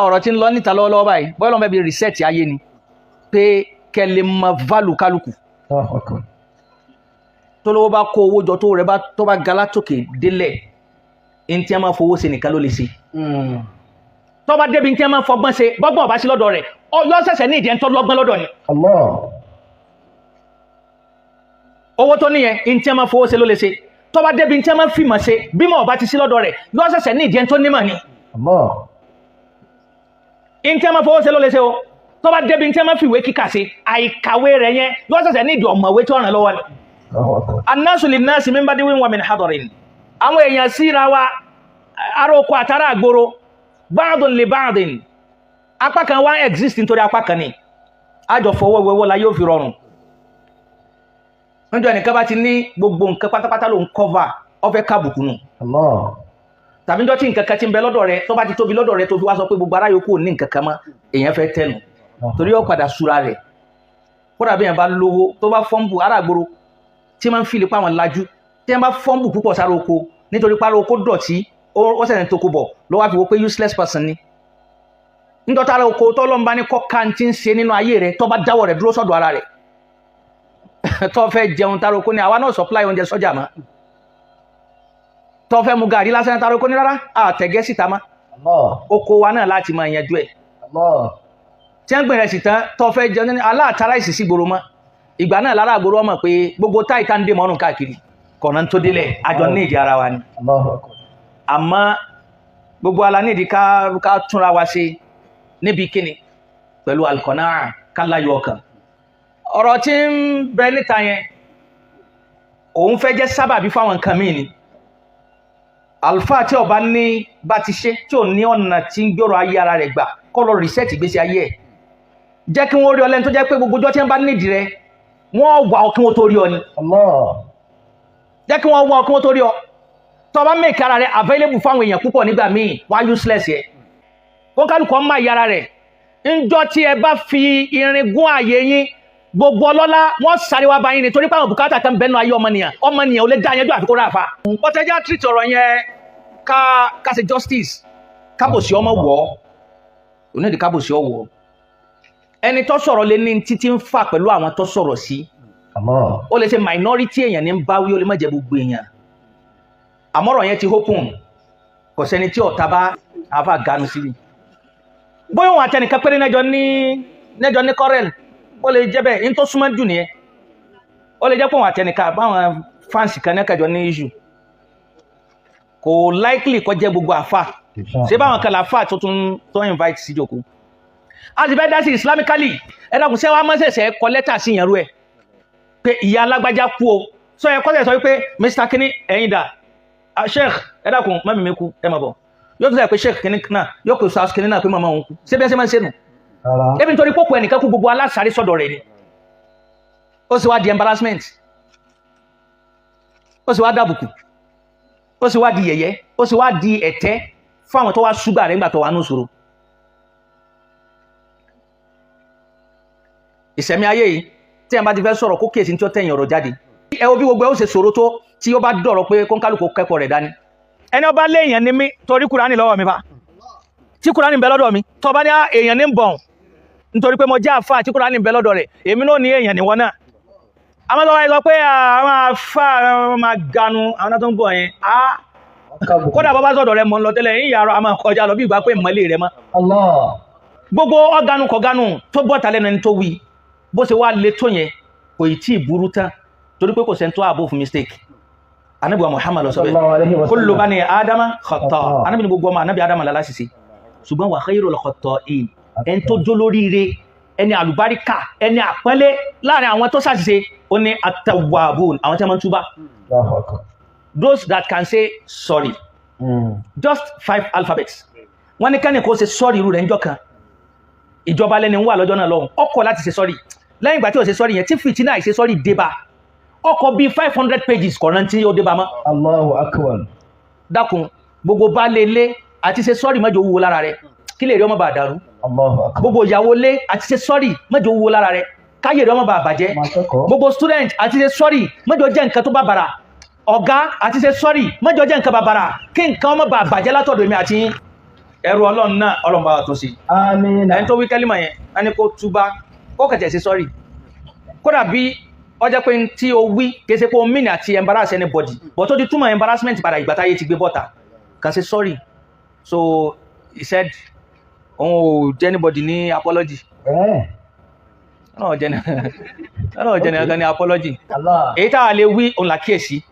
Ọ̀rọ̀ tí ń lọ níta lọ́wọ́lọ́wọ́ báyìí, bọ́ọ̀lù ọmọ ẹbí reset ayé ni pé kẹ́ lè mọ value kálukú. Tó lówó bá kó owó jọ, tó rẹ bá tó bá ga látòkè délẹ̀, ní tí a máa fowó ṣe nìkan ló lè ṣe. Tó bá débi ní tí a máa fọgbọ́n ṣe, bọ́gbọ́n ọ̀bá sí lọ́dọ̀ rẹ̀, yọ ṣẹ̀ṣẹ̀ ní ìdí ẹni tó lọ́gbọ́n lọ́dọ̀ ni. Owó tó níyẹn, ní tí a máa fowó ṣe ló lè ṣe. Tó bá débi ní tí a máa fìmọ̀ ṣe, bímọ ọ̀bá ti sí lọ́dọ̀ rẹ̀, yọ ṣẹ̀ṣẹ̀ ní ìdí ẹni tó nímọ̀ ni. Ní tí a máa fowó ṣe ló lè ṣe o. Tó bá débi ní tí a máa fìwé kíkà ṣe, àìkàwé rẹ̀ yẹn, yọ ṣẹ̀ṣẹ̀ ní ìdí ọ̀mọ̀wé tí ó ràn lọ́wọ́ ni. Annasu linnasi min badiwin wa min hadarin. Àwọn èèyàn síra wa, ará oko àtàrà àgboro, ba'dun li ba'din, apá kan wá exist nítorí apá kan ni àjọ fọwọ́ wẹwọ́ la yóò fi rọrùn. Níjọ́ ẹnìkan bá ti ní gbogbo nǹkan pátápátá ló ń cover, ó fẹ́ kábùkù nù. Tàbí níjọ́ tí nǹkan kan ti ń bẹ lọ́dọ̀ rẹ, tó bá ti tóbi lọ́dọ̀ rẹ, tó fi wá sọ pé gbogbo ará yòókù ò ní nǹkan kan mọ́, èèyàn fẹ́ tẹnu torí ó padà súra rẹ̀. Kódà bí èèyàn bá lówó, tó bá fọ́nbù ará àgboro tí máa ń fìlì pa àwọn lajú, tí wọ́n bá fọ́nbù púpọ̀ sára oko nítorí pé ara oko dọ̀tí, ó sẹ̀sẹ̀ tó kó bọ̀ ló wá fi wo pé useless person ni. Nítorí ara oko tọ́lọ́mbá ní kọ́ka ti ń ṣe nínú ayé rẹ̀, tó bá dáwọ́ rẹ̀ dúró sọ́dọ̀ ara rẹ̀, tó fẹ́ jẹun, tára oko ní àwa náà supply oúnjẹ sọ́jà mọ́. Tó fẹ́ mu gàrí lásán, tára oko ní rárá, àtẹ̀gẹ́ síta mọ́, oko wa náà láti máa yanjú ẹ̀. Tí wọ́n gbìn rẹ̀ sì tán, tó fẹ́ jẹun ní aláàtàrà ìsìsì gbòòrò mọ́, ìgbà náà lára àgbòrò ọmọ pé gbogbo táì tá ń dé mọ́rùn káàkiri kọ̀nà tó délẹ̀, àjọ ní ìdí ara wa ni. Àmọ́ gbogbo ala ní ìdí ká túnra wa ṣe níbi kíni pẹ̀lú alkọ̀náà, ká láyọ̀ ọkàn. Ọ̀rọ̀ tí ń bẹ níta yẹn, òun fẹ́ jẹ́ sábàbí fáwọn nǹkan míì ni. Àlùfáà tí ọba ní bá ti ṣe, tí ò ní ọ̀nà tí ń gbọ́rọ̀ ayé ara rẹ̀ gbà, kó lọ reset ìgbésí ayé ẹ̀. Jẹ́ kí wọ́n rí ọ lẹ́nu tó jẹ́ pé gbogbo ọjọ́ tí wọ́n bá nídìí rẹ, wọ́n wà ọ kí wọ́n tó rí ọ ni. Jẹ́ kí wọ́n wá ọ kí wọ́n tó rí ọ. Tó bá make ara rẹ available fáwọn èèyàn púpọ̀ nígbà míì, wá useless yẹ kó kálukọ́ máa yára rẹ̀. Ńjọ́ tí ẹ bá fi irin gún ààyè yín, gbogbo ọlọ́lá wọ́n sáré wá bá yín ni, torí pé àwọn bùkátà kan bẹ́nu ayé ọmọnìyàn, ọmọnìyàn ò lè dá yanjú àfikún ráfa. Bọ́tẹ́jà treat ọ̀rọ̀ yẹn, ká ṣe justice, kábòsí ọmọ wọ̀ ọ́ onídìí, kábòsí ọwọ́ ẹni tó sọ̀rọ̀ lé ní títí ń fà pẹ̀lú àwọn tó sọ̀rọ̀ sí. Ó lè ṣe minority èèyàn ní ń báwí, ó lè má jẹ́ gbogbo èèyàn. Àmọ́rọ̀ yẹn ti open, kò sẹ́ni tí ọ̀tá bá àfa ganu síbi. Bóyá òun àtẹnìkan péré nẹ́jọ ní quarrel, ó lè jẹ́ bẹ́ẹ̀. Ní tó súnmọ́ jù nìyẹn, ó lè jẹ́ pé òun àtẹnìkan báwọn fans kan ní kẹjọ ní issue. Kò likely kó jẹ́ gbogbo àfa. Ṣé báwọn kan làáfà tó tún tó invite sí jòkó, a sì fẹ́ dá sí islamically. Ẹ dákun, ṣé wàá mọ́sẹ̀sẹ̀ kọ lẹ́tà sí ìyẹn rú ẹ̀ pé ìyá alágbájá kú o? Sọ yẹ kọ́sẹ̀ sọ wípé Mr Kini, ẹ̀yin dà? Sheikh, ẹ dákun, mummy mi kú, ẹ má bọ̀. Yóò tún sọ pé Sheikh Kini náà yóò kó sars Kini náà pé màmá òun kú. Ṣé bí ẹ ṣe máa ń ṣe nù? Ebi nítorí pópó ẹnìkan kú, gbogbo alásàárè sọ́dọ̀ rẹ̀ ni. Ó sì wá di embarrassment, ó sì wá dàbùkù, ó sì wá di yẹ̀yẹ́, ó sì wá di ẹ̀tẹ́ fún àwọn tó wá ṣúgbà rẹ̀ nígbà tó wà ní ìṣòro. Ìṣẹ̀mí ayé yìí, tí ẹ̀ bá ti fẹ́ sọ̀rọ̀, kó kíyèsí tí ó tẹ̀yìn ọ̀rọ̀ jáde. Ẹ wo bí gbogbo ẹ ó ṣe ṣòro tó tí ó bá dọ̀rọ̀ pé kónkálùkù kẹ́kọ̀ọ́ rẹ̀ dání. Ẹni ọba léèyàn ní mí torí Kúránì lọ́wọ́ mi fa, tí Kúránì ń bẹ lọ́dọ̀ mi, tó bá ní èèyàn ní ń bọ̀ nítorí pé mo jẹ́ àfa tí Kúránì ń bẹ lọ́dọ̀ rẹ̀, èmi náà ní èèyàn níwọ náà. Àmọ́ tó wáyé sọ pé àwọn àfa máa ganu, àwọn tó ń bọ̀ yẹn á kódà bọ́ bá sọ̀dọ̀ rẹ mọ́ ń lọ tẹ́lẹ̀ yín, yàrá a máa kọjá lọ bí ìgbà pé ìmọ̀lẹ́ rẹ mọ́. Gbogbo ọ̀gánu kọ̀gánu tó bọ́ta lẹ́nu ẹni tó wí, bó ṣe wá le tó yẹn, kò ì tí ì burú tán, torí pé kò sẹ́ni tó ààbò fún mistake. Anabi wa Muhammad ló sọ bẹ́ẹ̀, kullu bani adama khata. Anabi ni gbogbo ọmọ anabi adama lálá ṣiṣẹ́, ṣùgbọ́n wa khayrul khata'in, ẹni tó jó lóríire, ẹni àlùbáríkà, ẹni àpọ́nlé láàrin àwọn tó ṣàṣìṣe, ó ní at-tawwabun, àwọn tí wọ́n máa ń túbá, those that can say sorry. Just five alphabets. Wọ́n ní kẹ́ni kó ṣe sorry irú rẹ̀ ńjọ́ kan, ìjọba lẹ́ni ń wà lọ́jọ́ náà lọ́hùn, ọkọ̀ láti ṣe sorry. Lẹ́yìn ìgbà tí ó ṣe sorry yẹn, tí fìtínà ìṣe sorry dé bá, ọkọ̀ bíi 500 pages kò rántí ó dé bá mọ́. Allahu akbar. Dákun, gbogbo bá lé lé àti ṣe sorry, mọ́jọ wúwo lára rẹ̀, kí lè rí ọmọ bá dàrú. Allahu akbar. Gbogbo ìyàwó lé àti ṣe sorry, mọ́jọ wúwo lára rẹ̀, káyè rí ọmọ bá bàjẹ́. Gbogbo student àti ṣe sorry, mọ́jọ jẹ́ nǹkan tó bá bàrà. Ọ̀gá àti ṣe sorry, mọ́jọ jẹ́ nǹkan bàbàrà, kí nǹkan ọmọ bá bàjẹ́ látọ̀dọ̀ èmi àti yín. Ẹrú Ọlọ́run náà, Ọlọ́run bá wa tó sí. Àmín. Ẹni tó wí kẹ́límà yẹn, ẹni kó túbá, kó kẹ̀tẹ̀ sí sorry. Kódà bí ọjọ́ pé tí o wí kì í ṣe pé o mean àti embarrass anybody, but tó ti túmọ̀ embarrassment padà ìgbà táyé ti gbé bọ́ta, kàn sí sorry. So he said òun ò jẹ́ anybody ní apology. Ọlọ́run jẹ́ ní, Ọlọ́run jẹ́ ní ní apology. Allah. Èyí tá a lè wí òun là kíyèsí.